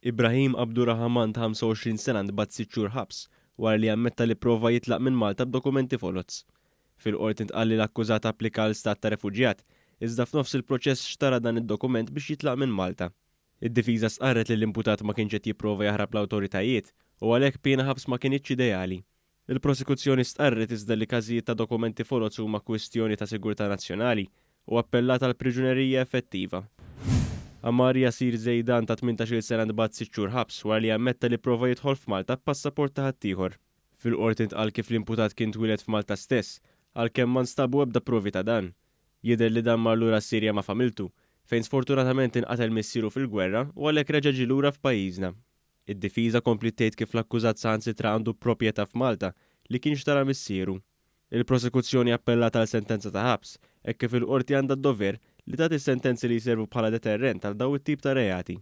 Ibrahim Abdurahaman ta' 25 sena ntbagħat sitt xhur ħabs wara li ammetta li pprova jitlaq minn Malta b'dokumenti foloz. Fil-Qorti ntqal li l-akkużat applika għal stat ta' refuġjat, iżda f'nofs il-proċess xtara dan id-dokument biex jitlaq minn Malta. Id-difiża stqarret li l-imputat ma kienx qed jipprova jaħrab l-awtoritajiet u għalhekk piena ħabs ma kinitx ideali. Il-prosekuzzjoni stqarret iżda li każijiet ta' dokumenti foloz huma kwistjoni ta' sigurtà nazzjonali u appellat għal priġunerija effettiva. Amar Yasir Zeidan ta' 18-il sena ntbagħat sitt xhur ħabs wara li ammetta li pprova jidħol f'Malta b'passaport ta' ħaddieħor. Fil-Qorti ntqal kif l-imputat kien twieled f'Malta stess, għalkemm ma nstabu ebda provi ta' dan. Jidher li dan mar lura s-Sirja ma' familtu, fejn sfortunatament inqatel missieru fil-gwerra u għalhekk reġa' ġie lura f'pajjiżna. Id-difiża kompliet tgħid kif l-akkużat saħansitra għandu proprjetà f'Malta li kien xtara missieru. Il-prosekuzzjoni appellat għal sentenza ta' ħabs, hekk kif il-Qorti għandha d-dover li tagħti sentenzi li jservu bħala deterrent għal dawn it-tip ta' reati.